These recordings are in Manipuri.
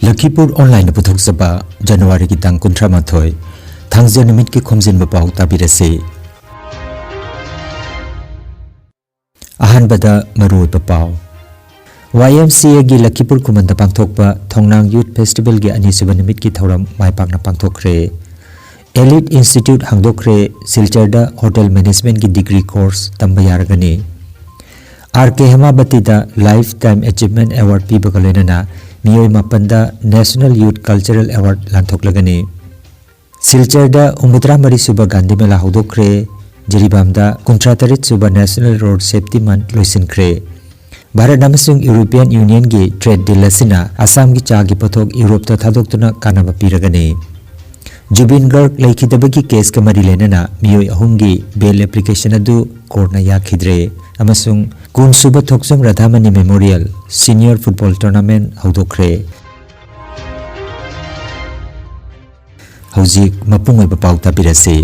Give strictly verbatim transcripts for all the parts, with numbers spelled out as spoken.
ꯂꯈꯤꯄꯨꯔ ꯑꯣꯟꯂꯥꯏꯟꯅ ꯄꯨꯊꯣꯛꯆꯕ ꯖꯅꯋꯥꯔꯤꯒꯤ ꯇꯥꯡ ꯀꯨꯟꯊ꯭ꯔꯥ ꯃꯥꯊꯣꯏ, ꯊꯥꯡꯖ ꯅꯨꯃꯤꯠꯀꯤ ꯈꯣꯝꯖꯤꯟꯕ ꯄꯥꯎ ꯇꯥꯕꯤꯔꯁꯤ꯫ ꯑꯍꯥꯟꯕꯗ ꯃꯔꯨꯑꯣꯏꯕ ꯄꯥꯎ꯫ ꯋꯥꯏ ꯑꯦꯝ ꯁꯤ ꯑꯦꯒꯤ ꯂꯈꯤꯄꯨꯔ ꯈꯨꯃꯟꯗ ꯄꯥꯡꯊꯣꯛꯄ ꯊꯣꯡꯅꯥꯡ ꯌꯨꯠ ꯐꯦꯁꯇꯤꯚꯦꯜꯒꯤ ꯑꯅꯤꯁꯨꯕ ꯅꯨꯃꯤꯠꯀꯤ ꯊꯧꯔꯝ ꯃꯥꯏ ꯄꯥꯛꯅ ꯄꯥꯡꯊꯣꯛꯈ꯭ꯔꯦ꯫ ꯑꯦꯂꯤꯠ ꯏꯟꯁꯇꯤꯇ꯭ꯌꯨꯠ ꯍꯥꯡꯗꯣꯛꯈ꯭ꯔꯦ꯫ ꯁꯤꯜꯆꯔꯗ ꯍꯣꯇꯦꯜ ꯃꯦꯅꯦꯖꯃꯦꯟꯠꯀꯤ ꯗꯤꯒ꯭ꯔꯤ ꯀꯣꯔꯁ ꯇꯝꯕ ꯌꯥꯔꯒꯅꯤ꯫ ꯑꯥꯔ ꯀꯦ ꯍꯦꯃꯥꯕꯇꯤꯗ ꯂꯥꯏꯐ ꯇꯥꯏꯝ ꯑꯦꯆꯤꯚꯃꯦꯟꯠ ꯑꯦꯋꯥꯔꯗ ꯄꯤꯕꯒ ꯂꯣꯏꯅꯅ ꯃꯤꯑꯣꯏ ꯃꯥꯄꯟꯗ ꯅꯦꯁꯅꯦꯜ ꯌꯨꯠ ꯀꯜꯆꯔꯦꯜ ꯑꯦꯋꯥꯔꯗ ꯂꯥꯟꯊꯣꯛꯂꯒꯅꯤ꯫ ꯁꯤꯜꯆꯔꯗ ꯍꯨꯝꯐꯨꯇꯔꯥ ꯃꯔꯤ ꯁꯨꯕ ꯒꯥꯟꯙꯤ ꯃꯦꯂꯥ ꯍꯧꯗꯣꯛꯈ꯭ꯔꯦ꯫ ꯖꯤꯔꯤꯕꯥꯝꯗ ꯀꯨꯟꯊ꯭ꯔꯥ ꯇꯔꯦꯠ ꯁꯨꯕ ꯅꯦꯁꯅꯦꯜ ꯔꯣꯗ ꯁꯦꯐꯇꯤ ꯃꯟꯊ ꯂꯣꯏꯁꯤꯟꯈ꯭ꯔꯦ꯫ ꯚꯥꯔꯠ ꯑꯃꯁꯨꯡ ꯌꯨꯔꯣꯄꯤꯌꯟ ꯌꯨꯅꯤꯌꯟꯒꯤ ꯇ꯭ꯔꯦꯗ ꯗꯤꯜ ꯑꯁꯤꯅ ꯑꯁꯥꯝꯒꯤ ꯆꯥꯒꯤ ꯄꯣꯠꯊꯣꯛ ꯌꯨꯔꯣꯞꯇ ꯊꯥꯗꯣꯛꯇꯨꯅ ꯀꯥꯟꯅꯕ ꯄꯤꯔꯒꯅꯤ꯫ ꯖꯨꯕꯤꯟ ꯒꯔꯒ ꯂꯩꯈꯤꯗꯕꯒꯤ ꯀꯦꯁꯀ ꯃꯔꯤ ꯂꯩꯅꯅ ꯃꯤꯑꯣꯏ ꯑꯍꯨꯝꯒꯤ ꯕꯦꯜ ꯑꯦꯄ꯭ꯂꯤꯀꯦꯁꯟ ꯑꯗꯨ ꯀꯣꯔꯠꯅ ꯌꯥꯈꯤꯗ꯭ꯔꯦ ꯑꯃꯁꯨꯡ ꯀꯨꯟ ꯁꯨꯕ Thokchom Radhamani memorial senior football tournament ꯍꯧꯗꯣꯛꯈ꯭ꯔꯦ꯫ ꯍꯧꯖꯤꯛ ꯃꯄꯨꯡ ꯑꯣꯏꯕ ꯄꯥꯎ ꯇꯥꯕꯤꯔꯁꯤ꯫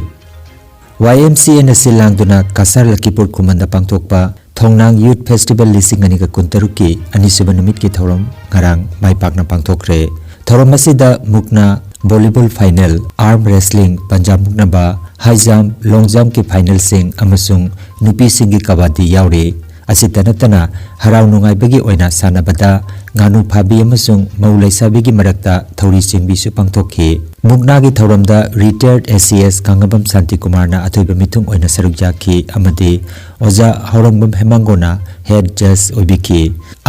ꯋꯥꯏ ꯑꯦꯝ ꯁꯤ ꯑꯦꯅ ꯁꯤꯜ ꯂꯥꯡꯗꯨꯅ ꯀꯁꯥꯔ ꯂꯈꯤꯄꯨꯔ ꯈꯨꯃꯟꯗ ꯄꯥꯡꯊꯣꯛꯄ ꯊꯣꯡꯅꯥꯡ ꯌꯨꯠ ꯐꯦꯁꯇꯤꯚꯦꯜ ꯂꯤꯁꯤꯡ ꯑꯅꯤꯒ ꯀꯨꯟꯇꯔꯨꯛꯀꯤ ꯑꯅꯤꯁꯨꯕ ꯅꯨꯃꯤꯠꯀꯤ ꯊꯧꯔꯝ ꯉꯔꯥꯡ ꯃꯥꯏ ꯄꯥꯛꯅ ꯄꯥꯡꯊꯣꯛꯈ꯭ꯔꯦ꯫ ꯊꯧꯔꯝ ꯑꯁꯤꯗ ꯃꯨꯛꯅꯥ, ꯚꯣꯂꯤꯕꯣꯜ ꯐꯥꯏꯅꯦꯜ, ꯑꯥꯔꯝ ꯔꯦꯁꯂꯤꯡ, ꯄꯟꯖꯥ ꯃꯨꯛꯅꯥꯕꯥ, ꯍꯥꯏ ꯖꯝꯞ, ꯂꯣꯡ ꯖꯝꯞꯀꯤ ꯐꯥꯏꯅꯦꯜꯁꯤꯡ ꯑꯃꯁꯨꯡ ꯅꯨꯄꯤꯁꯤꯡꯒꯤ ꯀꯕꯥꯗꯤ ꯌꯥꯎꯔꯤ꯫ ꯑꯁꯤꯇ ꯅꯠꯇꯅ ꯍꯔꯥꯎ ꯅꯨꯡꯉꯥꯏꯕꯒꯤ ꯑꯣꯏꯅ ꯁꯥꯟꯅꯕꯗ ꯉꯥꯅꯨ ꯐꯥꯕꯤ ꯑꯃꯁꯨꯡ ꯃꯧ ꯂꯩꯁꯥꯕꯤꯒꯤ ꯃꯔꯛꯇ ꯊꯧꯔꯤ ꯆꯤꯡꯕꯤꯁꯨ ꯄꯥꯡꯊꯣꯛꯈꯤ꯫ ꯃꯨꯛꯅꯥꯒꯤ ꯊꯧꯔꯝꯗ ꯔꯤꯇꯥꯌꯔꯗ ꯑꯦ ꯁꯤ ꯑꯦꯁ ꯀꯥꯡꯉꯕꯝ ꯁꯥꯟꯇꯤꯀꯨꯃꯥꯔꯅ ꯑꯊꯣꯏꯕ ꯃꯤꯊꯨꯡ ꯑꯣꯏꯅ ꯁꯔꯨꯛ ꯌꯥꯈꯤ ꯑꯃꯗꯤ ꯑꯣꯖꯥ ꯍꯧꯔꯪꯕꯝ ꯍꯦꯃꯥꯡꯒꯣꯅ ꯍꯦꯗ ꯖꯖ ꯑꯣꯏꯕꯤꯈꯤ꯫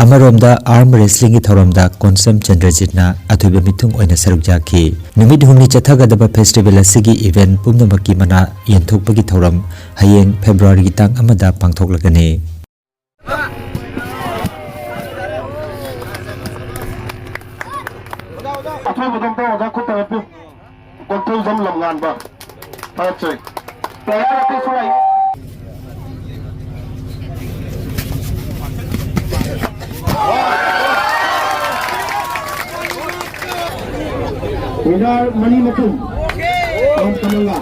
ꯑꯃꯔꯣꯝꯗ ꯑꯥꯔꯝ ꯔꯦꯁꯂꯤꯡꯒꯤ ꯊꯧꯔꯝꯗ ꯀꯣꯟꯁꯝ ꯆꯟꯗ꯭ꯔꯖꯤꯠꯅ ꯑꯊꯣꯏꯕ ꯃꯤꯊꯨꯡ ꯑꯣꯏꯅ ꯁꯔꯨꯛ ꯌꯥꯈꯤ꯫ ꯅꯨꯃꯤꯠ ꯍꯨꯝꯅꯤ ꯆꯠꯊꯒꯗꯕ ꯐꯦꯁꯇꯤꯚꯦꯜ ꯑꯁꯤꯒꯤ ꯏꯚꯦꯟꯠ ꯄꯨꯝꯅꯃꯛꯀꯤ ꯃꯅꯥ ꯌꯦꯟꯊꯣꯛꯄꯒꯤ ꯊꯧꯔꯝ ꯍꯌꯦꯡ ꯐꯦꯕ꯭ꯔꯨꯋꯥꯔꯤꯒꯤ ꯇꯥꯡ ꯑꯃꯗ ꯄꯥꯡꯊꯣꯛꯂꯒꯅꯤ꯫ ꯑꯊꯣꯏꯕꯗꯣ ꯑꯝꯇ ꯑꯣꯖꯥ ꯈꯨꯠ ꯊꯥꯡꯒꯠꯄꯤꯌꯨ꯫ ꯀꯣꯟꯊꯧꯖꯝ ꯂꯝꯉꯥꯟꯕ꯫ ꯊꯥꯒꯠꯆꯔꯤ꯫ ꯄ꯭ꯂꯦꯌꯔ ꯑꯇꯩꯁꯨ ꯂꯩ꯫ ꯋꯤꯅꯔ ꯃꯔꯤ ꯃꯇꯨꯝ꯫ ꯄꯥꯝ ꯀꯃꯜꯂꯥ꯫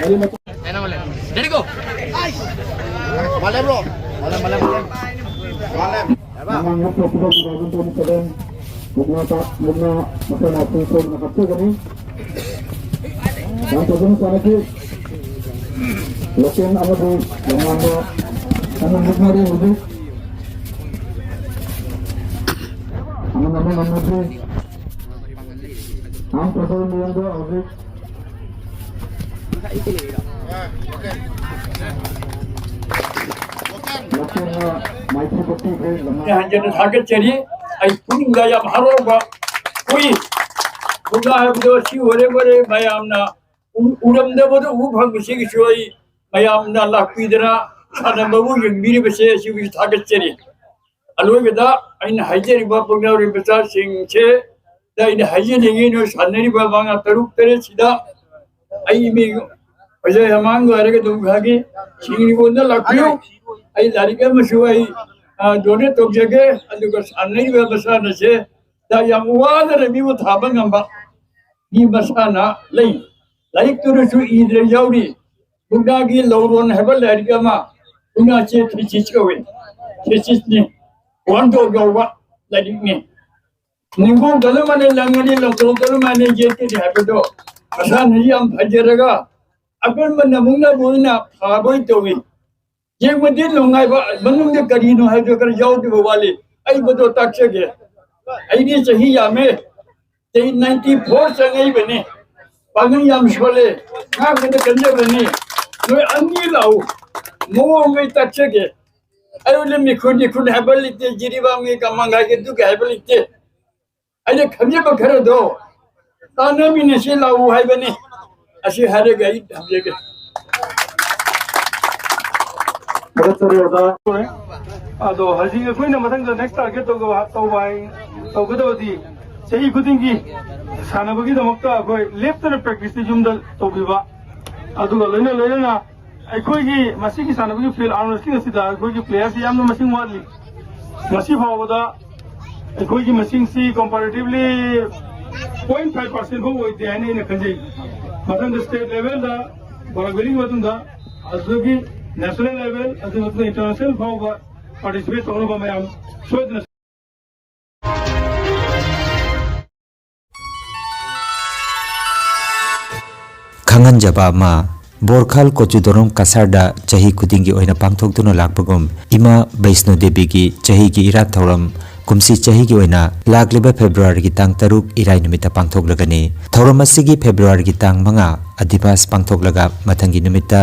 ꯃꯔꯤ ꯃꯇꯨꯝ꯫ Ready, go! Malem, bro. Malem, malem, malem. Malem. ꯃꯃꯥꯡꯗ ꯊꯣꯛꯈꯤꯕ two thousand twenty seven ꯃꯨꯛꯅꯥ ꯇ-, ꯃꯨꯛꯅꯥ ꯃꯈꯣꯏꯅ ꯄꯨꯡ ꯁꯣꯏꯗꯅ ꯀꯥꯞꯆꯒꯅꯤ꯫ ꯌꯥꯝ ꯐꯖꯅ ꯁꯥꯟꯅꯈꯤ꯫ ꯂꯣꯀꯦꯜ ꯑꯃꯗꯤ ꯂꯝꯉꯥꯡꯕ ꯑꯃ ꯃꯨꯛꯅꯔꯦ ꯍꯧꯖꯤꯛ꯫ ꯑꯃꯅ ꯑꯃ ꯉꯝꯅꯗ꯭ꯔꯤ꯫ ꯌꯥꯝ ꯐꯖꯕ ꯃꯑꯣꯡꯗ ꯍꯧꯖꯤꯛ ꯂꯣꯀꯦꯜꯅ ꯃꯥꯏꯊꯤꯕ ꯄꯤꯈ꯭ꯔꯦ꯫ ꯂꯝꯉꯥꯡ ꯍꯟꯖꯟꯅ ꯊꯥꯒꯠꯆꯔꯤ꯫ ꯑꯩ ꯄꯨꯛꯅꯤꯡꯗ ꯌꯥꯝ ꯍꯔꯥꯎꯕ ꯄꯣꯛꯏ꯫ ꯃꯨꯛꯅꯥ ꯍꯥꯏꯕꯗꯣ ꯁꯤ ꯑꯣꯏꯔꯦ ꯑꯣꯏꯔꯦ ꯃꯌꯥꯝꯅ ꯎ-, ꯎꯔꯝꯗꯕꯗ ꯎꯕ ꯐꯪꯕꯁꯤꯒꯤꯁꯨ ꯑꯩ ꯃꯌꯥꯝꯅ ꯂꯥꯛꯄꯤꯗꯅ ꯁꯥꯟꯅꯕꯕꯨ ꯌꯦꯡꯕꯤꯔꯤꯕꯁꯦ ꯑꯁꯤꯒꯤꯁꯨ ꯊꯥꯒꯠꯆꯔꯤ꯫ ꯑꯂꯣꯏꯕꯗ ꯑꯩꯅ ꯍꯥꯏꯖꯔꯤꯕ ꯄꯨꯛꯅꯥꯎꯔꯤ ꯃꯆꯥꯁꯤꯡꯁꯦ ꯗ ꯑꯩꯅ ꯍꯥꯏꯖꯅꯤꯡꯉꯤ, ꯅꯣꯏ ꯁꯥꯟꯅꯔꯤꯕ ꯃꯉꯥ ꯇꯔꯨꯛ ꯇꯔꯦꯠꯁꯤꯗ ꯑꯩ ꯃꯤꯡ ꯑꯣꯖꯥ ꯍꯦꯃꯥꯡ ꯂꯣꯏꯔꯒ ꯑꯗꯨꯝ ꯈꯪꯉꯤ꯫ ꯁꯤꯡꯅꯤꯉꯣꯟꯗ ꯂꯥꯛꯄꯤꯌꯨ꯫ ꯑꯩ ꯂꯥꯏꯔꯤꯛ ꯑꯃꯁꯨ ꯑꯩ, ꯑ, ꯗꯣꯅꯦꯠ ꯇꯧꯖꯒꯦ꯫ ꯑꯗꯨꯒ ꯁꯥꯟꯅꯔꯤꯕ ꯃꯁꯥꯟꯅꯁꯦ ꯗ ꯌꯥꯝ ꯋꯥꯗꯅ ꯃꯤꯕꯨ ꯊꯥꯕ ꯉꯝꯕ ꯃꯤ ꯃꯁꯥꯟꯅ ꯂꯩ꯫ ꯂꯥꯏꯔꯤꯛꯇꯨꯗꯁꯨ ꯏꯗ꯭ꯔ ꯌꯥꯎꯔꯤ꯫ ꯃꯨꯛꯅꯥꯒꯤ ꯂꯧꯔꯣꯟ ꯍꯥꯏꯕ ꯂꯥꯏꯔꯤꯛ ꯑꯃ, ꯃꯨꯛꯅꯥꯁꯦ ꯊꯤꯁꯤꯁ ꯀꯧꯏ꯫ ꯊꯤꯁꯤꯁꯅꯤ꯫ ꯋꯥꯟ ꯇꯨ ꯌꯧꯕ ꯂꯥꯏꯔꯤꯛꯅꯤ꯫ ꯅꯤꯡꯒꯣꯡ ꯀꯔꯝ ꯍꯥꯏꯅ ꯂꯪꯒꯅꯤ, ꯂꯪꯈꯣꯡ ꯀꯔꯝ ꯍꯥꯏꯅ ꯌꯦꯠꯀꯅꯤ ꯍꯥꯏꯕꯗꯣ ꯃꯁꯥꯟꯅꯁꯤ ꯌꯥꯝ ꯐꯖꯔꯒ ꯑꯀꯟꯕ ꯅꯃꯨꯅꯕ ꯑꯣꯏꯅ ꯐꯥꯕꯣꯏ ꯇꯧꯏ꯫ ꯌꯦꯡꯕꯗꯤ ꯅꯨꯡꯉꯥꯏꯕ ꯃꯅꯨꯡꯗ ꯀꯔꯤꯅꯣ ꯍꯥꯏꯕꯗꯣ ꯈꯔ ꯌꯥꯎꯗꯕ ꯋꯥꯠꯂꯤ꯫ ꯑꯩ ꯃꯗꯨ ꯇꯥꯛꯆꯒꯦ꯫ ꯑꯩꯗꯤ ꯆꯍꯤ ꯌꯥꯝꯃꯦ꯫ ꯆꯍꯤ ꯅꯥꯏꯟꯇꯤ ꯐꯣꯔ ꯆꯪꯉꯛꯏꯕꯅꯤ꯫ ꯄꯥꯡꯒꯜ ꯌꯥꯝ ꯁꯣꯜꯂꯦ꯫ ꯉꯥꯡꯕꯗ ꯀꯟꯖꯕꯅꯤ꯫ ꯅꯣꯏ ꯑꯅꯤ ꯂꯥꯛꯎ꯫ ꯃꯑꯣꯡ ꯑꯩ ꯇꯥꯛꯆꯒꯦ꯫ ꯑꯩꯉꯣꯟꯗ ꯃꯤꯈꯨꯟ ꯃꯤꯈꯨꯟ ꯍꯥꯏꯕ ꯂꯩꯇꯦ꯫ ꯖꯤꯔꯤꯕꯥꯝꯒꯤ ꯀꯃꯥꯡꯒꯥꯏꯒꯤ ꯑꯗꯨꯒꯤ ꯍꯥꯏꯕ ꯂꯩꯇꯦ꯫ ꯑꯩꯅ ꯈꯟꯖꯕ ꯈꯔꯗꯣ ꯇꯥꯟꯅꯃꯤꯟꯅꯁꯤ ꯂꯥꯛꯎ ꯍꯥꯏꯕꯅꯤ꯫ ꯑꯁꯤ ꯍꯥꯏꯔꯒ ꯑꯩ ꯊꯝꯖꯒꯦ꯫ ꯊꯥꯒꯠꯆꯔꯤ ꯑꯣꯖꯥ꯫ ꯑꯗꯣ ꯍꯧꯖꯤꯛ ꯑꯩꯈꯣꯏꯅ ꯃꯊꯪꯗ next target ꯇꯧꯒ-, ꯇꯧꯕ ꯍꯥꯏ-, ꯇꯧꯒꯗꯕꯗꯤ ꯆꯍꯤ ꯈꯨꯗꯤꯡꯒꯤ ꯁꯥꯟꯅꯕꯒꯤꯗꯃꯛꯇ ꯑꯩꯈꯣꯏ ꯂꯦꯞꯇꯅ practice ꯇꯤ ꯌꯨꯝꯗ ꯇꯧꯕꯤꯕ, ꯑꯗꯨꯒ ꯂꯣꯏꯅ ꯂꯣꯏꯅꯅ ꯑꯩꯈꯣꯏꯒꯤ ꯃꯁꯤꯒꯤ ꯁꯥꯟꯅꯕꯒꯤ field arm wrestling ꯑꯁꯤꯗ ꯑꯩꯈꯣꯏꯒꯤ player ꯁꯤ ꯌꯥꯝꯅ ꯃꯁꯤꯡ ꯋꯥꯠꯂꯤ꯫ ꯉꯁꯤ ꯐꯥꯎꯕꯗ ꯑꯩꯈꯣꯏꯒꯤ ꯃꯁꯤꯡꯁꯤ comparatively point five percent ꯐꯥꯎ ꯑꯣꯏꯗꯦ ꯍꯥꯏꯅ ꯑꯩꯅ ꯈꯟꯖꯩ꯫ ꯃꯊꯪꯗ state level ꯗ ꯕꯣꯔꯥꯛ ꯚꯦꯂꯤꯒꯤ ꯃꯇꯨꯡꯗ ꯑꯗꯨꯗꯒꯤ national level, ꯑꯗꯨ ꯃꯇꯨꯡꯗ international ꯐꯥꯎꯕ participate ꯇꯧꯅꯕ ꯃꯌꯥꯝ ꯁꯣꯏꯗꯅ ꯑꯉꯟꯖꯕ ꯑꯃ꯫ ꯕꯣꯔꯈꯥꯜ ꯀꯣꯆꯨꯗꯣꯔꯣꯝ ꯀꯁꯥꯔꯗ ꯆꯍꯤ ꯈꯨꯗꯤꯡꯒꯤ ꯑꯣꯏꯅ ꯄꯥꯡꯊꯣꯛꯇꯨꯅ ꯂꯥꯛꯄꯒꯨꯝ, ꯏꯃꯥ ꯕꯩꯁꯅꯣ ꯗꯦꯕꯤꯒꯤ ꯆꯍꯤꯒꯤ ꯏꯔꯥꯠ ꯊꯧꯔꯝ ꯀꯨꯝꯁꯤ ꯆꯍꯤꯒꯤ ꯑꯣꯏꯅ ꯂꯥꯛꯂꯤꯕ ꯐꯦꯕ꯭ꯔꯨꯋꯥꯔꯤꯒꯤ ꯇꯥꯡ ꯇꯔꯨꯛ ꯏꯔꯥꯏ ꯅꯨꯃꯤꯠꯇ ꯄꯥꯡꯊꯣꯛꯂꯒꯅꯤ꯫ ꯊꯧꯔꯝ ꯑꯁꯤꯒꯤ ꯐꯦꯕ꯭ꯔꯨꯋꯥꯔꯤꯒꯤ ꯇꯥꯡ ꯃꯉꯥ ꯑꯗꯤꯕꯥꯁ ꯄꯥꯡꯊꯣꯛꯂꯒ ꯃꯊꯪꯒꯤ ꯅꯨꯃꯤꯠꯇ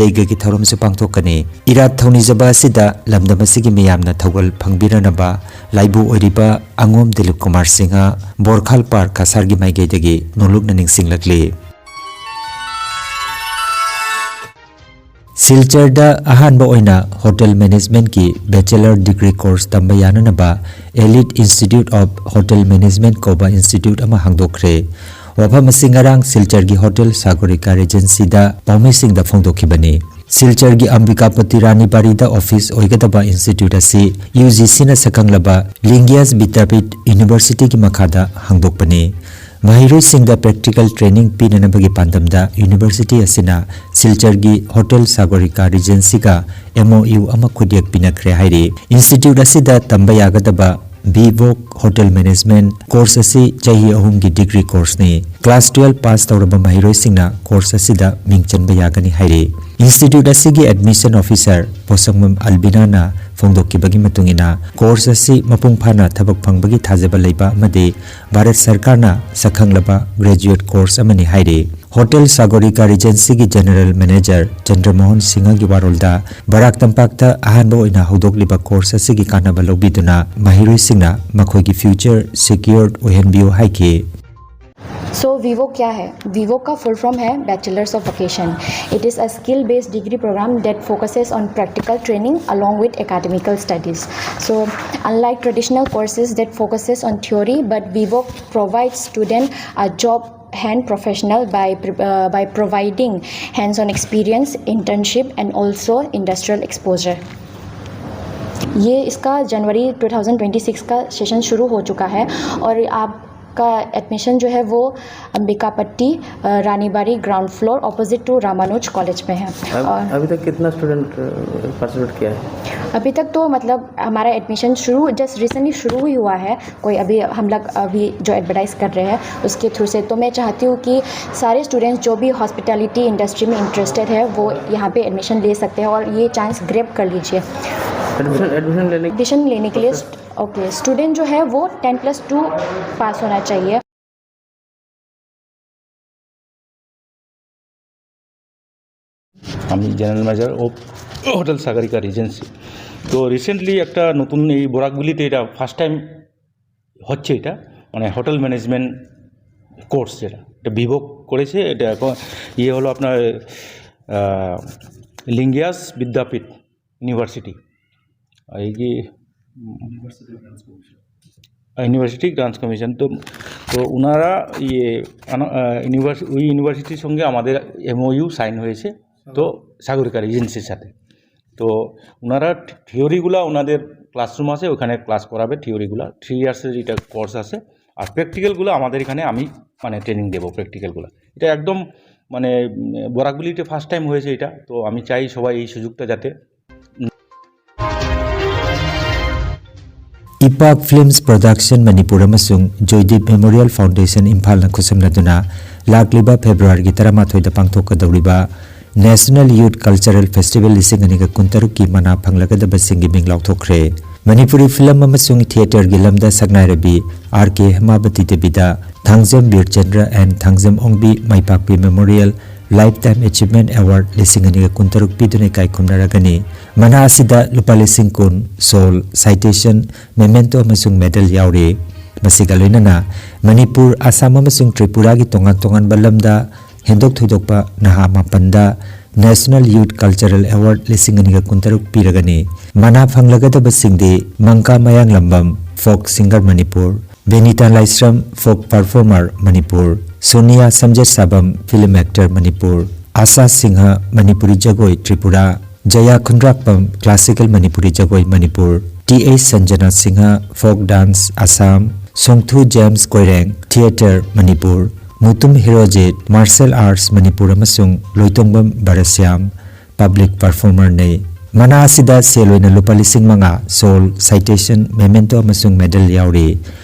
ꯖꯩꯒꯒꯤ ꯊꯧꯔꯝꯁꯨ ꯄꯥꯡꯊꯣꯛꯀꯅꯤ꯫ ꯏꯔꯥꯠ ꯊꯧꯅꯤꯖꯕ ꯑꯁꯤꯗ ꯂꯝꯗꯝ ꯑꯁꯤꯒꯤ ꯃꯤꯌꯥꯝꯅ ꯊꯧꯒꯜ ꯐꯪꯕꯤꯔꯅꯕ ꯂꯥꯏꯕꯨ ꯑꯣꯏꯔꯤꯕ ꯑꯉꯣꯝ ꯗꯤꯂꯤꯞ ꯀꯨꯃꯥꯔ ꯁꯤꯡꯍ, ꯕꯣꯔꯈꯥꯜ ꯄꯥꯔꯛ ꯀꯁꯥꯔꯒꯤ ꯃꯥꯏꯀꯩꯗꯒꯤ ꯅꯣꯂꯨꯛꯅ ꯅꯤꯡꯁꯤꯡꯂꯛꯂꯤ꯫ ꯁꯤꯜꯆꯔꯗ ꯑꯍꯥꯟꯕ ꯑꯣꯏꯅ ꯍꯣꯇꯦꯜ ꯃꯦꯅꯦꯖꯃꯦꯟꯠꯀꯤ ꯕꯦꯆꯦꯂꯔ ꯗꯤꯒ꯭ꯔꯤ ꯀꯣꯔꯁ ꯇꯝꯕ ꯌꯥꯅꯅꯕ Elite Institute of Hotel Management ꯀꯧꯕ ꯏꯟꯁꯇꯤꯇ꯭ꯌꯨꯠ ꯑꯃ ꯍꯥꯡꯗꯣꯛꯈ꯭ꯔꯦ꯫ ꯋꯥꯐꯝ ꯑꯁꯤ ꯉꯔꯥꯡ ꯁꯤꯜꯆꯔꯒꯤ ꯍꯣꯇꯦꯜ ꯁꯥꯒꯣꯔꯤꯀꯥ ꯔꯤꯖꯦꯟꯁꯤꯗ ꯄꯥꯎꯃꯤꯁꯤꯡꯗ ꯐꯣꯡꯗꯣꯛꯈꯤꯕꯅꯤ꯫ ꯁꯤꯜꯆꯔꯒꯤ ꯑꯝꯕꯤꯀꯥꯄꯇꯤ ꯔꯥꯅꯤ ꯕꯥꯔꯤꯗ ꯑꯣꯐꯤꯁ ꯑꯣꯏꯒꯗꯕ ꯏꯟꯁꯇꯤꯇ꯭ꯌꯨꯠ ꯑꯁꯤ ꯌꯨ ꯖꯤ ꯁꯤꯅ ꯁꯛꯈꯪꯂꯕ ꯂꯤꯡꯒ꯭ꯌꯥꯁ ꯕꯤꯗ꯭ꯌꯥꯄꯤꯊ ꯌꯨꯅꯤꯚꯔꯁꯤꯇꯤꯒꯤ ꯃꯈꯥꯗ ꯍꯥꯡꯗꯣꯛꯄꯅꯤ꯫ ꯃꯍꯩꯔꯣꯏꯁꯤꯡꯗ ꯄ꯭ꯔꯦꯛꯇꯤꯀꯦꯜ ꯇ꯭ꯔꯦꯅꯤꯡ ꯄꯤꯅꯅꯕꯒꯤ ꯄꯥꯟꯗꯝꯗ ꯌꯨꯅꯤꯚꯔꯁꯤꯇꯤ ꯑꯁꯤꯅ ꯁꯤꯜꯆꯔꯒꯤ ꯍꯣꯇꯦꯜ ꯁꯥꯒꯣꯔꯤꯀꯥ ꯔꯤꯖꯦꯟꯁꯤꯒ ꯑꯦꯝ ꯑꯣ ꯌꯨ ꯑꯃ ꯈꯨꯠꯌꯦꯛ ꯄꯤꯅꯈ꯭ꯔꯦ ꯍꯥꯏꯔꯤ꯫ ꯏꯟꯁꯇꯤꯇ꯭ꯌꯨꯠ ꯑꯁꯤꯗ ꯇꯝꯕ ꯌꯥꯒꯗꯕ B Voc hotel management course ꯑꯁꯤ ꯆꯍꯤ ꯑꯍꯨꯝꯒꯤ ꯗꯤꯒ꯭ꯔꯤ ꯀꯣꯔꯁꯅꯤ꯫ ꯀ꯭ꯂꯥꯁ ꯇꯨꯋꯦꯜꯐ ꯄꯥꯁ ꯇꯧꯔꯕ ꯃꯍꯩꯔꯣꯏꯁꯤꯡꯅ ꯀꯣꯔꯁ ꯑꯁꯤꯗ ꯃꯤꯡ ꯆꯟꯕ ꯌꯥꯒꯅꯤ ꯍꯥꯏꯔꯤ꯫ ꯏꯟꯁꯇꯤꯇ꯭ꯌꯨꯠ ꯑꯁꯤꯒꯤ ꯑꯦꯗꯃꯤꯁꯟ ꯑꯣꯐꯤꯁꯔ ꯄꯣꯁꯪꯕꯝ ꯑꯜꯕꯤꯅꯥꯅ ꯐꯣꯡꯗꯣꯛꯈꯤꯕꯒꯤ ꯃꯇꯨꯡ ꯏꯟꯅ, ꯀꯣꯔꯁ ꯑꯁꯤ ꯃꯄꯨꯡ ꯐꯥꯅ ꯊꯕꯛ ꯐꯪꯕꯒꯤ ꯊꯥꯖꯕ ꯂꯩꯕ ꯑꯃꯗꯤ ꯚꯥꯔꯠ ꯁꯔꯀꯥꯔꯅ ꯁꯛꯈꯪꯂꯕ ꯒ꯭ꯔꯦꯖꯨꯑꯦꯠ ꯀꯣꯔꯁ ꯑꯃꯅꯤ ꯍꯥꯏꯔꯤ꯫ ꯍꯣꯇꯦꯜ ꯁꯥꯒꯣꯔꯤꯀꯥ ꯔꯤꯖꯦꯟꯁꯤꯒꯤ ꯖꯦꯅꯔꯦꯜ ꯃꯦꯅꯦꯖꯔ ꯆꯟꯗ꯭ꯔꯃꯣꯍꯟ ꯁꯤꯡꯍꯒꯤ ꯋꯥꯔꯣꯜꯗ, ꯕꯔꯥꯛ ꯇꯝꯄꯥꯛꯇ ꯑꯍꯥꯟꯕ ꯑꯣꯏꯅ ꯍꯧꯗꯣꯛꯂꯤꯕ ꯀꯣꯔꯁ ꯑꯁꯤꯒꯤ ꯀꯥꯟꯅꯕ ꯂꯧꯕꯤꯗꯨꯅ ꯃꯍꯩꯔꯣꯏꯁꯤꯡꯅ ꯃꯈꯣꯏꯒꯤ ꯐ꯭ꯌꯨꯆꯔ ꯁꯦꯀ꯭ꯌꯣꯔ ꯑꯣꯏꯍꯟꯕꯤꯌꯨ ꯍꯥꯏꯈꯤ꯫ So VWOC क्या है? VWOC का फुल फॉर्म है Bachelors of Vocation. It is a skill based degree program that focuses on practical training along with academical studies. So unlike traditional courses that focuses on theory, but VWOC provides student a job hand professional by pre- uh, by providing hands on experience, internship and also industrial exposure. ये इसका जनवरी ट्वेंटी ट्वेंटी सिक्स का सेशन शुरू हो चुका है और आप का एडमिशन जो है वो अंबिकापट्टी, अ, Ranibari, ground floor, opposite to Ramanuj college में है। अब, और अभी तक कितना स्टूडेंट पार्टिसिपेट किया है? अभी तक तो मतलब हमारा एडमिशन शुरू, जस्ट रिसेंटली शुरू ही हुआ है। कोई अभी हम लोग अभी जो एडवर्टाइज कर रहे हैं उसके थ्रू से, तो मैं चाहती हूँ कि सारे स्टूडेंट्स जो भी हॉस्पिटैलिटी इंडस्ट्री में इंटरेस्टेड है, वो यहाँ पे एडमिशन ले सकते हैं और ये चांस ग्रैब कर लीजिए। एडमिशन एडमिशन लेने एडमिशन लेने के लिए, ओके, स्टूडेंट जो है वो टेन प्लस टू पास होना चाहिए। আমি জেনারেল ম্যানেজার ও হোটেল সাগরিকা রিজেন্সি। তো রিসেন্টলি একটা নতুন, এই বরাকবিলিতে এটা ফার্স্ট টাইম হচ্ছে, এটা মানে হোটেল ম্যানেজমেন্ট কোর্স, যেটা এটা ভিভোক করেছে। এটা এখন ইয়ে হলো আপনার আহ, লিঙ্গিয়াস বিদ্যাপীঠ ইউনিভার্সিটি, এই কি ইউনিভার্সিটি গ্রান্টস কমিশন। তো তো ওনারা ইয়ে আনা- আহ, ইউনিভার্স ওই ইউনিভার্সিটির সঙ্গে আমাদের এমওইউ সাইন হয়েছে, তো সাগরিকা রিজেন্সির সাথে। তো ওনারা থিওরিগুলা, ওনাদের ক্লাসরুম আছে, ওখানে ক্লাস করাবে থিওরিগুলা। থ্রি ইয়ার্সের এটা কোর্স আছে। আর প্র্যাকটিক্যালগুলো আমাদের এখানে আমি মানে ট্রেনিং দেবো প্র্যাকটিক্যালগুলো। এটা একদম মানে উম, বরাকবিলিতে ফার্স্ট টাইম হয়েছে এটা। তো আমি চাই সবাই এই সুযোগটা যাতে ꯏꯄꯥꯛ ꯐꯤꯜꯝꯁ ꯄ꯭ꯔꯣꯗꯛꯁꯟ ꯃꯅꯤꯄꯨꯔ ꯑꯃꯁꯨꯡ ꯖꯣꯏꯗꯤꯞ ꯃꯦꯃꯣꯔꯤꯌꯦꯜ ꯐꯥꯎꯟꯗꯦꯁꯟ ꯏꯝꯐꯥꯜꯅ ꯈꯨꯠꯁꯝꯅꯗꯨꯅ ꯂꯥꯛꯂꯤꯕ ꯐꯦꯕ꯭ꯔꯨꯋꯥꯔꯤꯒꯤ ꯇꯔꯥꯃꯥꯊꯣꯏꯗ ꯄꯥꯡꯊꯣꯛꯀꯗꯧꯔꯤꯕ ꯅꯦꯁꯅꯦꯜ ꯌꯨꯠ ꯀꯜꯆꯔꯦꯜ ꯐꯦꯁꯇꯤꯚꯦꯜ ꯂꯤꯁꯤꯡ ꯑꯅꯤꯒ ꯀꯨꯟꯇꯔꯨꯛꯀꯤ ꯃꯅꯥ ꯐꯪꯂꯒꯗꯕꯁꯤꯡꯒꯤ ꯃꯤꯡ ꯂꯥꯎꯊꯣꯛꯈ꯭ꯔꯦ꯫ ꯃꯅꯤꯄꯨꯔꯤ ꯐꯤꯂꯝ ꯑꯃꯁꯨꯡ ꯊꯤꯌꯦꯇꯔꯒꯤ ꯂꯝꯗ ꯁꯛꯅꯥꯏꯔꯕꯤ ꯑꯥꯔ ꯀꯦ ꯍꯦꯃꯥꯕꯇꯤ ꯗꯦꯕꯤꯗ ꯊꯥꯡꯖꯝ ꯕꯤꯔꯆꯟꯗ꯭ꯔ ꯑꯦꯟ ꯊꯥꯡꯖꯝ ꯑꯣꯡꯕꯤ ꯃꯥꯏꯄꯥꯛꯄꯤ memorial lifetime achievement award ꯂꯤꯁꯤꯡ ꯑꯅꯤꯒ ꯀꯨꯟꯇꯔꯨꯛ ꯄꯤꯗꯨꯅ ꯏꯀꯥꯏ ꯈꯨꯝꯅꯔꯒꯅꯤ꯫ ꯃꯅꯥ ꯑꯁꯤꯗ ꯂꯨꯄꯥ ꯂꯤꯁꯤꯡ ꯀꯨꯟ, ꯁꯣꯜ, ꯁꯥꯏꯇꯦꯁꯟ, ꯃꯦꯃꯦꯟꯇꯣ ꯑꯃꯁꯨꯡ ꯃꯦꯗꯜ ꯌꯥꯎꯔꯤ꯫ ꯃꯁꯤꯒ ꯂꯣꯏꯅꯅ ꯃꯅꯤꯄꯨꯔ, ꯑꯁꯥꯝ ꯑꯃꯁꯨꯡ ꯇ꯭ꯔꯤꯄꯨꯔꯥꯒꯤ ꯇꯣꯉꯥꯟ ꯇꯣꯉꯥꯟꯕ ꯂꯝꯗ ꯍꯦꯟꯗꯣꯛ ꯊꯣꯏꯗꯣꯛꯄ ꯅꯍꯥ ꯃꯥꯄꯟꯗ ꯅꯦꯁꯅꯦꯜ ꯌꯨꯠ ꯀꯜꯆꯔꯦꯜ ꯑꯦꯋꯥꯔꯗ ꯂꯤꯁꯤꯡ ꯑꯅꯤꯒ ꯀꯨꯟꯇꯔꯨꯛ ꯄꯤꯔꯒꯅꯤ꯫ ꯃꯅꯥ ꯐꯪꯂꯒꯗꯕꯁꯤꯡꯗꯤ Mangka Mayanglambam, folk singer Manipur, Benita Laishram, folk performer Manipur, Sonia Samjetsabam, film actor Manipur, Asha Singh, Manipuri Jagoi Tripura, Jaya Khundrakpam, classical Manipuri Jagoi Manipur, T H Sanjana Singh, folk dance Assam, Songthu James Koireng, Theatre Manipur, Mutum Herojit, Martial Arts Manipur ꯑꯃꯁꯨꯡ ꯂꯣꯏꯇꯣꯡꯕꯝ ꯚꯔꯁ꯭ꯌꯥꯝ, Public Performerꯅꯤ꯫ ꯃꯅꯥ ꯑꯁꯤꯗ ꯁꯦꯜ ꯑꯣꯏꯅ ꯂꯨꯄꯥ ꯂꯤꯁꯤꯡ ꯃꯉꯥ, shawl, citation, memento ꯑꯃꯁꯨꯡ medal ꯌꯥꯎꯔꯤ꯫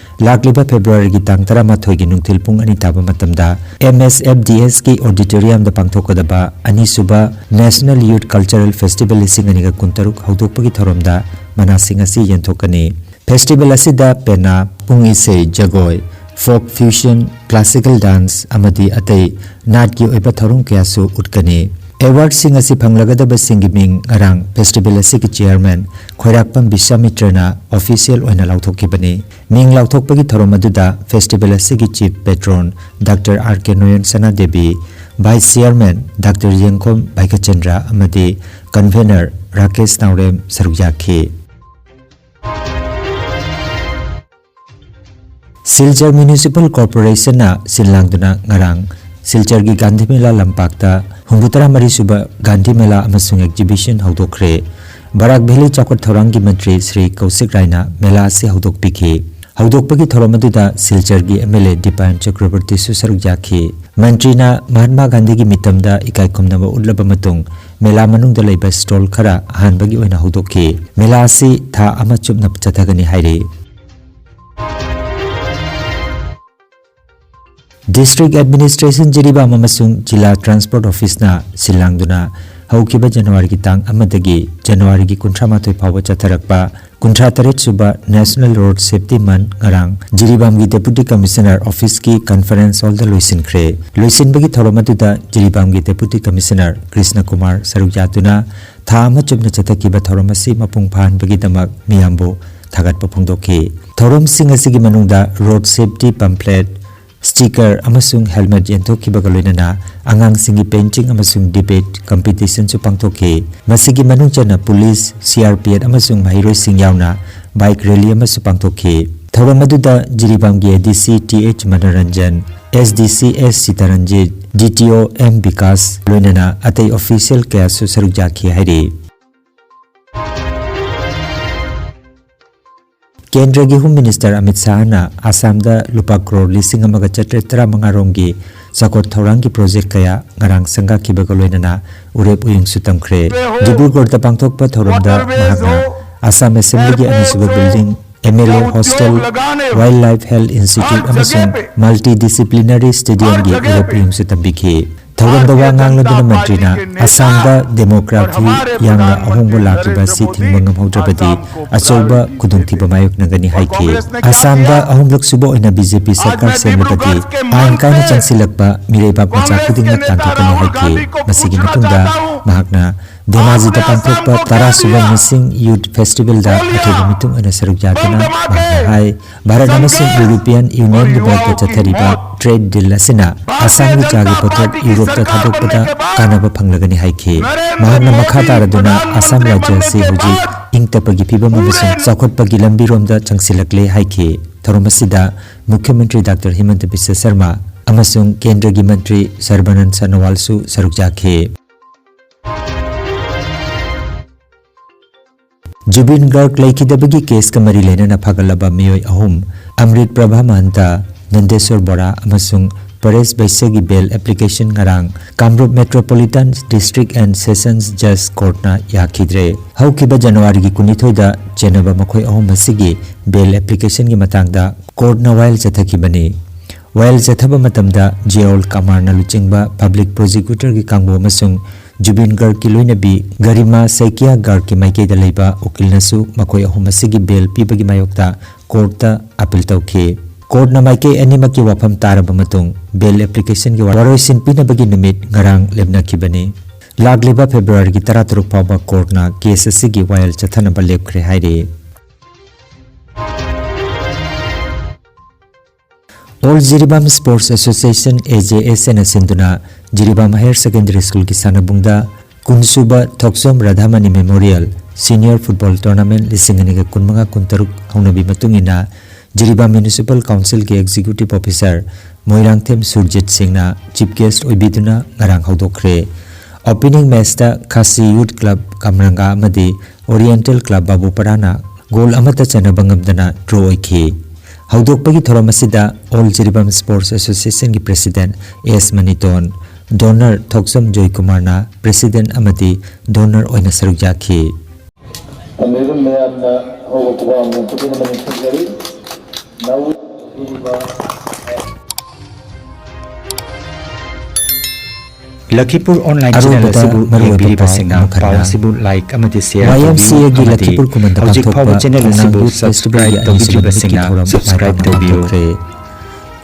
ꯂꯥꯛꯂꯤꯕ ꯐꯦꯕ꯭ꯔꯨꯋꯥꯔꯤꯒꯤ ꯇꯥꯡ ꯇꯔꯥꯃꯥꯊꯣꯏꯒꯤ ꯅꯨꯡꯊꯤꯜ ꯄꯨꯡ ꯑꯅꯤ ꯇꯥꯕ ꯃꯇꯝꯗ M S F D Sꯀꯤ auditoriumꯗ ꯄꯥꯡꯊꯣꯛꯀꯗꯕ ꯑꯅꯤꯁꯨꯕ National Youth Cultural Festival ꯂꯤꯁꯤꯡ ꯑꯅꯤꯒ ꯀꯨꯟꯇꯔꯨꯛ ꯍꯧꯗꯣꯛꯄꯒꯤ ꯊꯧꯔꯝꯗ ꯃꯅꯥꯁꯤꯡ ꯑꯁꯤ ꯌꯦꯟꯊꯣꯛꯀꯅꯤ꯫ Festival ꯑꯁꯤꯗ ꯄꯦꯅꯥ, ꯄꯨꯡ ꯏꯁꯩ, ꯖꯒꯣꯏ, folk fusion, classical dance ꯑꯃꯗꯤ ꯑꯇꯩ ꯅꯥꯠꯀꯤ ꯑꯣꯏꯕ ꯊꯧꯔꯝ ꯀꯌꯥꯁꯨ ꯎꯠꯀꯅꯤ꯫ Awardꯁꯤꯡ ꯑꯁꯤ ꯐꯪꯂꯒꯗꯕꯁꯤꯡꯒꯤ ꯃꯤꯡ ꯉꯔꯥꯡ festival ꯑꯁꯤꯒꯤ chairman ꯈꯣꯏꯔꯥꯛꯄꯝ ꯕꯤꯁ꯭ꯋꯥꯃꯤꯇ꯭ꯔꯅ official ꯑꯣꯏꯅ ꯂꯥꯎꯊꯣꯛꯈꯤꯕꯅꯤ꯫ ꯃꯤꯡ ꯂꯥꯎꯊꯣꯛꯄꯒꯤ ꯊꯧꯔꯝ ꯑꯗꯨꯗ festival ꯑꯁꯤꯒꯤ chief patron Doctor R K ꯅꯣꯌꯟ ꯁꯅꯥꯗꯦꯕꯤ, vice chairman Doctor ꯌꯦꯡꯈꯣꯝ ꯚꯥꯏꯒꯆꯟꯗ꯭ꯔ ꯑꯃꯗꯤ convener ꯔꯥꯀꯦꯁ ꯅꯥꯎꯔꯦꯝ ꯁꯔꯨꯛ ꯌꯥꯈꯤ꯫ ꯁꯤꯜꯆꯔ Municipal Corporationꯅ ꯁꯤꯜ ꯂꯥꯡꯗꯨꯅ ꯉꯔꯥꯡ ꯁꯤꯜꯆꯔꯒꯤ ꯒꯥꯟꯙꯤ ꯃꯦꯂꯥ ꯂꯝꯄꯥꯛꯇ ꯍꯨꯝꯐꯨꯇꯔꯥ ꯃꯔꯤ ꯁꯨꯕ ꯒꯥꯟꯙꯤ ꯃꯦꯂꯥ ꯑꯃꯁꯨꯡ exhibition ꯍꯧꯗꯣꯛꯈ꯭ꯔꯦ꯫ ꯕꯔꯥꯛ ꯚꯦꯂꯤ ꯆꯥꯎꯈꯠ ꯊꯧꯔꯥꯡꯒꯤ ꯃꯟꯇ꯭ꯔꯤ ꯁ꯭ꯔꯤ ꯀꯧꯁꯤꯛ ꯔꯥꯏꯅ ꯃꯦꯂꯥ ꯑꯁꯤ ꯍꯧꯗꯣꯛꯄꯤꯈꯤ꯫ ꯍꯧꯗꯣꯛꯄꯒꯤ ꯊꯧꯔꯝ ꯑꯗꯨꯗ ꯁꯤꯜꯆꯔꯒꯤ M L A ꯗꯤꯄꯥꯌꯟ ꯆꯀ꯭ꯔꯕꯔꯇꯤꯁꯨ ꯁꯔꯨꯛ ꯌꯥꯈꯤ꯫ ꯃꯟꯇ꯭ꯔꯤꯅ ꯃꯍꯥꯠꯃꯥ ꯒꯥꯟꯙꯤꯒꯤ ꯃꯤꯇꯝꯗ ꯏꯀꯥꯏ ꯈꯨꯝꯅꯕ ꯎꯠꯂꯕ ꯃꯇꯨꯡ ꯃꯦꯂꯥ ꯃꯅꯨꯡꯗ ꯂꯩꯕ stall ꯈꯔ ꯑꯍꯥꯟꯕꯒꯤ ꯑꯣꯏꯅ ꯍꯧꯗꯣꯛꯈꯤ꯫ ꯃꯦꯂꯥ ꯑꯁꯤ ꯊꯥ ꯑꯃ ꯆꯨꯞꯅ ꯆꯠꯊꯒꯅꯤ ꯍꯥꯏꯔꯤ꯫ District Administration ꯖꯤꯔꯤꯕꯥꯝ ꯑꯃꯁꯨꯡ ꯖꯤꯂꯥ Transport Officeꯅ ꯁꯤꯜ ꯂꯥꯡꯗꯨꯅ ꯍꯧꯈꯤꯕ ꯖꯅꯋꯥꯔꯤꯒꯤ ꯇꯥꯡ ꯑꯃꯗꯒꯤ ꯖꯅꯋꯥꯔꯤꯒꯤ ꯀꯨꯟꯊ꯭ꯔꯥ ꯃꯥꯊꯣꯏ ꯐꯥꯎꯕ ꯆꯠꯊꯔꯛꯄ ꯀꯨꯟꯊ꯭ꯔꯥ ꯇꯔꯦꯠ ꯁꯨꯕ National Road Safety Month ꯉꯔꯥꯡ ꯖꯤꯔꯤꯕꯥꯝꯒꯤ Deputy Commissioner Officeꯀꯤ conference hallꯗ ꯂꯣꯏꯁꯤꯟꯈ꯭ꯔꯦ꯫ ꯂꯣꯏꯁꯤꯟꯕꯒꯤ ꯊꯧꯔꯝ ꯑꯗꯨꯗ ꯖꯤꯔꯤꯕꯥꯝꯒꯤ Deputy Commissioner ꯀ꯭ꯔꯤꯁꯅ ꯀꯨꯃꯥꯔ ꯁꯔꯨꯛ ꯌꯥꯗꯨꯅ ꯊꯥ ꯑꯃ ꯆꯨꯞꯅ ꯆꯠꯊꯈꯤꯕ ꯊꯧꯔꯝ ꯑꯁꯤ ꯃꯄꯨꯡ ꯐꯥꯍꯟꯕꯒꯤꯗꯃꯛ ꯃꯤꯌꯥꯝꯕꯨ ꯊꯥꯒꯠꯄ ꯐꯣꯡꯗꯣꯛꯈꯤ꯫ ꯊꯧꯔꯝꯁꯤꯡ ꯑꯁꯤꯒꯤ ꯃꯅꯨꯡꯗ road safety pamphlet, sticker ꯑꯃꯁꯨꯡ helmet ꯌꯦꯟꯊꯣꯛꯈꯤꯕꯒ ꯂꯣꯏꯅꯅ ꯑꯉꯥꯡꯁꯤꯡꯒꯤ painting ꯑꯃꯁꯨꯡ debate competitionꯁꯨ ꯄꯥꯡꯊꯣꯛꯈꯤ꯫ ꯃꯁꯤꯒꯤ ꯃꯅꯨꯡ ꯆꯟꯅ police, C R P F ꯑꯃꯁꯨꯡ ꯃꯍꯩꯔꯣꯏꯁꯤꯡ ꯌꯥꯎꯅ bike rally ꯑꯃꯁꯨ ꯄꯥꯡꯊꯣꯛꯈꯤ꯫ ꯊꯧꯔꯝ ꯑꯗꯨꯗ ꯖꯤꯔꯤꯕꯥꯝꯒꯤ A D C T H Manoranjan, S D C S ꯁꯤꯇꯥꯔꯟꯖꯤꯠ, D T O M Vikas ꯂꯣꯏꯅꯅ ꯑꯇꯩ official ꯀꯌꯥꯁꯨ ꯁꯔꯨꯛ ꯌꯥꯈꯤ ꯍꯥꯏꯔꯤ꯫ ꯀꯦꯟꯗ꯭ꯔꯒꯤ ꯍꯣꯝ ꯃꯤꯅꯤꯁꯇꯔ ꯑꯃꯤꯠ ꯁꯥꯍꯅ ꯑꯁꯥꯝꯗ ꯂꯨꯄꯥ ꯀ꯭ꯔꯣꯔ ꯂꯤꯁꯤꯡ ꯑꯃꯒ ꯆꯥꯇ꯭ꯔꯦꯠ ꯇꯔꯥꯃꯉꯥ ꯔꯣꯝꯒꯤ ꯆꯥꯎꯈꯠ ꯊꯧꯔꯥꯡꯒꯤ ꯄ꯭ꯔꯣꯖꯦꯛ ꯀꯌꯥ ꯉꯔꯥꯡ ꯁꯪꯒꯥꯈꯤꯕꯒ ꯂꯣꯏꯅꯅ ꯎꯔꯦꯞ ꯎꯌꯨꯡꯁꯨ ꯇꯝꯈ꯭ꯔꯦ꯫ ꯗꯤꯕ꯭ꯔꯨꯒꯔꯗ ꯄꯥꯡꯊꯣꯛꯄ ꯊꯧꯔꯝꯗ ꯃꯍꯥꯛꯅ ꯑꯁꯥꯝ ꯑꯦꯁꯦꯝꯕ꯭ꯂꯤꯒꯤ ꯑꯅꯤꯁꯨꯕ building, M L A hostel, wild life health institute ꯑꯃꯁꯨꯡ ꯃꯜꯇꯤ ꯗꯤꯁꯤꯄ꯭ꯂꯤꯅꯔꯤ ꯁ꯭ꯇꯦꯗꯤꯌꯝꯒꯤ ꯎꯔꯦꯞ ꯎꯌꯨꯡꯁꯨ ꯇꯝꯕꯤꯈꯤ꯫ ꯊꯧꯔꯝꯗ ꯋꯥ ꯉꯥꯡꯂꯗꯨꯅ ꯃꯟꯇ꯭ꯔꯤꯅ ꯑꯁꯥꯝꯗ ꯗꯦꯃꯣꯒ꯭ꯔꯥꯐꯤ ꯌꯥꯝꯅ ꯑꯍꯣꯡꯕ ꯂꯥꯛꯂꯤꯕ ꯑꯁꯤ ꯊꯤꯡꯕ ꯉꯝꯍꯧꯗ꯭ꯔꯕꯗꯤ ꯑꯆꯧꯕ ꯈꯨꯗꯣꯡꯊꯤꯕ ꯃꯥꯌꯣꯛꯅꯒꯅꯤ ꯍꯥꯏꯈꯤ꯫ ꯑꯁꯥꯝꯗ ꯑꯍꯨꯝꯂꯛ ꯁꯨꯕ ꯑꯣꯏꯅ ꯕꯤ ꯖꯦ ꯄꯤ ꯁꯔꯀꯥꯔ ꯁꯦꯝꯂꯕꯗꯤ ꯑꯥꯏꯟ ꯀꯥꯏꯅ ꯆꯪꯁꯤꯜꯂꯛꯄ ꯃꯤꯔꯩꯕꯥꯛ ꯃꯆꯥ ꯈꯨꯗꯤꯡꯃꯛ ꯇꯥꯟꯊꯣꯛꯀꯅꯤ ꯍꯥꯏꯈꯤ꯫ ꯃꯁꯤꯒꯤ ꯃꯇꯨꯡꯗ ꯃꯍꯥꯛꯅ ꯙꯦꯃꯥꯖꯤꯗ ꯄꯥꯡꯊꯣꯛꯄ ꯇꯔꯥꯁꯨꯕ ꯃꯤꯁꯤꯡ ꯌꯨꯊ ꯐꯦꯁꯇꯤꯚꯦꯜꯗ ꯑꯊꯨꯕ ꯃꯤꯇꯨꯡ ꯑꯣꯏꯅ ꯁꯔꯨꯛ ꯌꯥꯗꯨꯅ ꯃꯍꯥꯛꯅ ꯍꯥꯏ, ꯚꯥꯔꯠ ꯑꯃꯁꯨꯡ ꯌꯨꯔꯣꯄꯤꯌꯟ ꯌꯨꯅꯤꯌꯟꯒꯤ ꯃꯔꯛꯇ ꯆꯠꯊꯔꯤꯕ ꯇ꯭ꯔꯦꯗ ꯗꯤꯜ ꯑꯁꯤꯅ ꯑꯁꯥꯝꯒꯤ ꯆꯥꯒꯤ ꯄꯣꯠꯊꯣꯛ ꯌꯨꯔꯣꯞꯇ ꯊꯥꯗꯣꯛꯄꯗ ꯀꯥꯟꯅꯕ ꯐꯪꯂꯒꯅꯤ ꯍꯥꯏꯈꯤ꯫ ꯃꯍꯥꯛꯅ ꯃꯈꯥ ꯇꯥꯔꯗꯨꯅ ꯑꯁꯥꯝ ꯔꯥꯖ꯭ꯌ ꯑꯁꯤ ꯍꯧꯖꯤꯛ ꯏꯪ ꯇꯞꯄꯒꯤ ꯐꯤꯕꯝ ꯑꯃꯁꯨꯡ ꯆꯥꯎꯈꯠꯄꯒꯤ ꯂꯝꯕꯤꯔꯣꯝꯗ ꯆꯪꯁꯤꯜꯂꯛꯂꯦ ꯍꯥꯏꯈꯤ꯫ ꯊꯧꯔꯝ ꯑꯁꯤꯗ ꯃꯨꯈ꯭ꯌ ꯃꯟꯇ꯭ꯔꯤ ꯗꯥꯛꯇꯔ ꯍꯤꯃꯟꯇ ꯕꯤꯁ꯭ꯋ ꯁꯔꯃ ꯑꯃꯁꯨꯡ ꯀꯦꯟꯗ꯭ꯔꯒꯤ ꯃꯟꯇ꯭ꯔꯤ ꯁꯔꯕꯥꯅꯟꯗ ꯁꯣꯅꯣꯋꯥꯜꯁꯨ ꯁꯔꯨꯛ ꯌꯥꯈꯤ꯫ ꯖꯨꯕꯤꯟ ꯒꯥꯔꯒ ꯂꯩꯈꯤꯗꯕꯒꯤ ꯀꯦꯁꯀ ꯃꯔꯤ ꯂꯩꯅꯅ ꯐꯥꯒꯠꯂꯕ ꯃꯤꯑꯣꯏ ꯑꯍꯨꯝ, ꯑꯃ꯭ꯔꯤꯠ ꯄ꯭ꯔꯚꯥ ꯃꯍꯟꯇ, ꯅꯟꯗꯦꯁꯣꯔ ꯕꯣꯔꯥ ꯑꯃꯁꯨꯡ ꯄꯔꯦꯁ ꯕꯩꯁ꯭ꯌꯒꯤ ꯕꯦꯜ ꯑꯦꯄ꯭ꯂꯤꯀꯦꯁꯟ ꯉꯔꯥꯡ ꯀꯥꯃꯔꯨꯞ ꯃꯦꯇ꯭ꯔꯣꯄꯣꯂꯤꯇꯟ ꯗꯤꯁꯇ꯭ꯔꯤꯛ ꯑꯦꯟ ꯁꯦꯁꯟꯁ ꯖꯖ ꯀꯣꯔꯠꯅ ꯌꯥꯈꯤꯗ꯭ꯔꯦ꯫ ꯍꯧꯈꯤꯕ ꯖꯅꯋꯥꯔꯤꯒꯤ ꯀꯨꯟꯅꯤꯊꯣꯏꯗ ꯆꯦꯟꯅꯕ ꯃꯈꯣꯏ ꯑꯍꯨꯝ ꯑꯁꯤꯒꯤ ꯕꯦꯜ ꯑꯦꯄ꯭ꯂꯤꯀꯦꯁꯟꯒꯤ ꯃꯇꯥꯡꯗ ꯀꯣꯔꯠꯅ ꯋꯥꯌꯦꯜ ꯆꯠꯊꯈꯤꯕꯅꯤ꯫ ꯋꯥꯌꯦꯜ ꯆꯠꯊꯕ ꯃꯇꯝꯗ ꯖꯦ ꯑꯣꯜ ꯀꯃꯥꯔꯅ ꯂꯨꯆꯤꯡꯕ ꯄꯕ꯭ꯂꯤꯛ ꯄ꯭ꯔꯣꯁꯤꯀ꯭ꯌꯨꯇꯔꯒꯤ ꯀꯥꯡꯕꯨ ꯑꯃꯁꯨꯡ ꯖꯨꯕꯤꯟ ꯒꯥꯔꯒꯀꯤ ꯂꯣꯏꯅꯕꯤ ꯒꯔꯤꯃꯥ ꯁꯩꯀꯤꯌꯥ ꯒꯥꯔꯒꯀꯤ ꯃꯥꯏꯀꯩꯗ ꯂꯩꯕ ꯎꯀꯤꯜꯅꯁꯨ ꯃꯈꯣꯏ ꯑꯍꯨꯝ ꯑꯁꯤꯒꯤ ꯕꯦꯜ ꯄꯤꯕꯒꯤ ꯃꯥꯌꯣꯛꯇ ꯀꯣꯔꯠꯇ ꯑꯄꯤꯜ ꯇꯧꯈꯤ꯫ ꯀꯣꯔꯠꯅ ꯃꯥꯏꯀꯩ ꯑꯅꯤꯃꯛꯀꯤ ꯋꯥꯐꯝ ꯇꯥꯔꯕ ꯃꯇꯨꯡ ꯕꯦꯜ ꯑꯦꯄ꯭ꯂꯤꯀꯦꯁꯟꯒꯤ ꯋꯥꯔꯣꯏꯁꯤꯟ ꯄꯤꯅꯕꯒꯤ ꯅꯨꯃꯤꯠ ꯉꯔꯥꯡ ꯂꯦꯞꯅꯈꯤꯕꯅꯤ꯫ ꯂꯥꯛꯂꯤꯕ ꯐꯦꯕ꯭ꯔꯨꯋꯥꯔꯤꯒꯤ ꯇꯔꯥꯇꯔꯨꯛ ꯐꯥꯎꯕ ꯀꯣꯔꯠꯅ ꯀꯦꯁ ꯑꯁꯤꯒꯤ ꯋꯥꯌꯦꯜ ꯆꯠꯊꯅꯕ ꯂꯦꯞꯈ꯭ꯔꯦ ꯍꯥꯏꯔꯤ꯫ ꯑꯣꯜ ꯖꯤꯔꯤꯕꯥꯝ ꯁ꯭ꯄꯣꯔꯠꯁ ꯑꯦꯁꯣꯁꯤꯌꯦꯁꯟ, ꯑꯦ ꯖꯦ ꯑꯦꯁ ꯑꯦꯅ ꯁꯤꯟꯗꯨꯅ ꯖꯤꯔꯤꯕꯥꯝ ꯍꯥꯌꯔ ꯁꯦꯀꯦꯟꯗꯔꯤ ꯁ꯭ꯀꯨꯜꯒꯤ ꯁꯥꯟꯅꯕꯨꯡꯗ ꯀꯨꯟꯁꯨꯕ ꯊꯣꯛꯆꯣꯝ Radhamani memorial senior football tournament ꯂꯤꯁꯤꯡ ꯑꯅꯤꯒ ꯀꯨꯟꯃꯉꯥ ꯀꯨꯟꯇꯔꯨꯛ ꯍꯧꯅꯕꯤ ꯃꯇꯨꯡ ꯏꯟꯅ ꯖꯤꯔꯤꯕꯥꯝ ꯃ꯭ꯌꯨꯅꯤꯁꯤꯄꯥꯜ ꯀꯥꯎꯟꯁꯤꯜꯒꯤ ꯑꯦꯛꯖꯤꯀ꯭ꯌꯨꯇꯤꯚ ꯑꯣꯐꯤꯁꯥꯔ ꯃꯣꯏꯔꯥꯡꯊꯦꯝ ꯁꯨꯔꯖꯤꯠ ꯁꯤꯡꯅ ꯆꯤꯐ ꯒꯦꯁ꯭ꯠ ꯑꯣꯏꯕꯤꯗꯨꯅ ꯉꯔꯥꯡ ꯍꯧꯗꯣꯛꯈ꯭ꯔꯦ꯫ ꯑꯣꯄꯦꯅꯤꯡ ꯃꯦꯆꯇ ꯈꯥꯁꯤ ꯌꯨꯊ ꯀ꯭ꯂꯕ ꯀꯝꯔꯪꯒꯥ ꯑꯃꯗꯤ ꯑꯣꯔꯤꯌꯦꯟꯇꯦꯜ ꯀ꯭ꯂꯕ ꯕꯥꯕꯨꯄꯔꯥꯅ ꯒꯣꯜ ꯑꯃꯠꯇ ꯆꯟꯅꯕ ꯉꯝꯗꯅ ꯗ꯭ꯔꯣ ꯑꯣꯏꯈꯤ꯫ ꯍꯧꯗꯣꯛꯄꯒꯤ ꯊꯧꯔꯝ ꯑꯁꯤꯗ ꯑꯣꯜ ꯖꯤꯔꯤꯕꯥꯝ ꯁ꯭ꯄꯣꯔꯠꯁ ꯑꯦꯁꯣꯁꯤꯌꯦꯁꯟꯒꯤ ꯄ꯭ꯔꯦꯁꯤꯗꯦꯟꯠ ꯑꯦꯁ ꯃꯅꯤꯇꯣꯟ, ꯗꯣꯅꯔ ꯊꯣꯛꯆꯝ ꯖꯣꯏꯀꯨꯃꯥꯔꯅ ꯄ꯭ꯔꯦꯁꯤꯗꯦꯟꯠ ꯑꯃꯗꯤ ꯗꯣꯅꯔ ꯑꯣꯏꯅ ꯁꯔꯨꯛ ꯌꯥꯈꯤ꯫ ꯄꯥꯡꯂꯤꯕ ꯃꯌꯥꯝꯅ ꯍꯧꯕ ꯈꯨꯕꯥꯛ ꯑꯃ ꯄꯨꯗꯨꯅ ꯃꯅꯤꯡ ꯊꯝꯖꯔꯤ꯫ ꯅꯧ-, ꯂꯈꯤꯄꯨꯔ ꯑꯣꯟꯂꯥꯏꯟ ꯆꯦꯅꯦꯜ ꯑꯔꯣꯏꯕꯗ ꯑꯁꯤꯕꯨ ꯃꯔꯨꯑꯣꯏꯕ ꯌꯦꯡꯕꯤꯔꯤꯕꯁꯤꯡꯅ ꯄꯥꯎ ꯑꯃꯈꯛꯅ, ꯄꯥꯎ ꯑꯁꯤꯕꯨ ꯂꯥꯏꯛ ꯑꯃꯗꯤ ꯁꯦꯌꯔ ꯋꯥꯏ ꯑꯦꯝ ꯁꯤ ꯑꯦꯒꯤ ꯇꯧꯕꯤꯌꯨ ꯑꯃꯗꯤ ꯂꯈꯤꯄꯨꯔ ꯈꯨꯃꯟꯗ ꯍꯧꯖꯤꯛ ꯐꯥꯎꯕ ꯄꯥꯡꯊꯣꯛꯄ ꯆꯦꯅꯦꯜ ꯈꯣꯡꯅꯥꯡ ꯑꯁꯤꯕꯨ ꯌꯨꯠ ꯁꯕꯁꯀ꯭ꯔꯥꯏꯕ ꯐꯦꯁꯇꯤꯚꯦꯜꯒꯤ ꯑꯅꯤꯁꯨꯕ ꯅꯨꯃꯤꯠꯀꯤ ꯇꯧꯕꯤꯗ꯭ꯔꯤꯕꯁꯤꯡꯅ ꯊꯧꯔꯝ ꯁꯕꯁꯀ꯭ꯔꯥꯏꯕ ꯃꯥꯏꯄꯥꯛꯅ ꯇꯧꯕꯤꯌꯨ꯫ ꯄꯥꯡꯊꯣꯛꯈ꯭ꯔꯦ꯫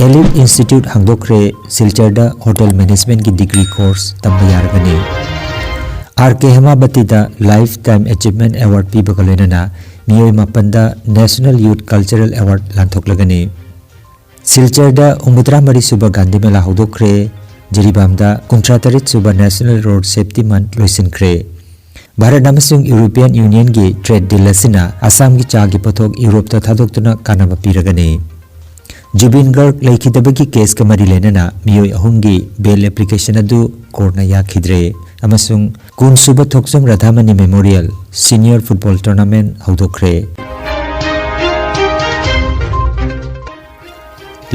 ꯑꯦꯂꯤꯠ ꯏꯟꯁꯇꯤꯇ꯭ꯌꯨꯠ ꯍꯥꯡꯗꯣꯛꯈ꯭ꯔꯦ꯫ ꯁꯤꯜꯆꯔꯗ ꯍꯣꯇꯦꯜ ꯃꯦꯅꯦꯖꯃꯦꯟꯠꯀꯤ ꯗꯤꯒ꯭ꯔꯤ ꯀꯣꯔꯁ ꯇꯝꯕ ꯌꯥꯔꯒꯅꯤ꯫ ꯑꯥꯔ ꯀꯦ ꯍꯦꯃꯥꯕꯇꯤꯗ ꯂꯥꯏꯐ ꯇꯥꯏꯝ ꯑꯦꯆꯤꯚꯃꯦꯟꯠ ꯑꯦꯋꯥꯔꯗ ꯄꯤꯕꯒ ꯂꯣꯏꯅꯅ ꯃꯤꯑꯣꯏ ꯃꯥꯄꯟꯗ ꯅꯦꯁꯅꯦꯜ ꯌꯨꯠ ꯀꯜꯆꯔꯦꯜ ꯑꯦꯋꯥꯔꯗ ꯂꯥꯟꯊꯣꯛꯂꯒꯅꯤ꯫ ꯁꯤꯜꯆꯔꯗ ꯍꯨꯝꯐꯨꯇꯔꯥ ꯃꯔꯤ ꯁꯨꯕ ꯒꯥꯟꯙꯤ ꯃꯦꯂꯥ ꯍꯧꯗꯣꯛꯈ꯭ꯔꯦ꯫ ꯖꯤꯔꯤꯕꯥꯝꯗ ꯀꯨꯟꯊ꯭ꯔꯥ ꯇꯔꯦꯠ ꯁꯨꯕ ꯅꯦꯁꯅꯦꯜ ꯔꯣꯗ ꯁꯦꯐꯇꯤ ꯃꯟꯊ ꯂꯣꯏꯁꯤꯟꯈ꯭ꯔꯦ꯫ ꯚꯥꯔꯠ ꯑꯃꯁꯨꯡ ꯌꯨꯔꯣꯄꯤꯌꯟ ꯌꯨꯅꯤꯌꯟꯒꯤ ꯇ꯭ꯔꯦꯗ ꯗꯤꯜ ꯑꯁꯤꯅ ꯑꯁꯥꯝꯒꯤ ꯆꯥꯒꯤ ꯄꯣꯠꯊꯣꯛ ꯌꯨꯔꯣꯞꯇ ꯊꯥꯗꯣꯛꯇꯨꯅ ꯀꯥꯟꯅꯕ ꯄꯤꯔꯒꯅꯤ꯫ ꯖꯨꯕꯤꯟ ꯒꯔꯒ ꯂꯩꯈꯤꯗꯕꯒꯤ ꯀꯦꯁꯀ ꯃꯔꯤ ꯂꯩꯅꯅ ꯃꯤꯑꯣꯏ ꯑꯍꯨꯝꯒꯤ ꯕꯦꯜ ꯑꯦꯄ꯭ꯂꯤꯀꯦꯁꯟ ꯑꯗꯨ ꯀꯣꯔꯠꯅ ꯌꯥꯈꯤꯗ꯭ꯔꯦ ꯑꯃꯁꯨꯡ ꯀꯨꯟ ꯁꯨꯕ Thokchom Radhamani memorial senior football tournament ꯍꯧꯗꯣꯛꯈ꯭ꯔꯦ꯫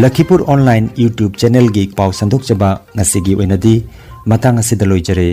ꯂꯈꯤꯄꯨꯔ ꯑꯣꯟꯂꯥꯏꯟ ꯌꯨꯇ꯭ꯌꯨꯕ ꯆꯦꯅꯦꯜꯒꯤ ꯄꯥꯎ ꯁꯟꯗꯣꯛꯆꯕ ꯉꯁꯤꯒꯤ ꯑꯣꯏꯅꯗꯤ ꯃꯇꯥꯡ ꯑꯁꯤꯗ ꯂꯣꯏꯖꯔꯦ꯫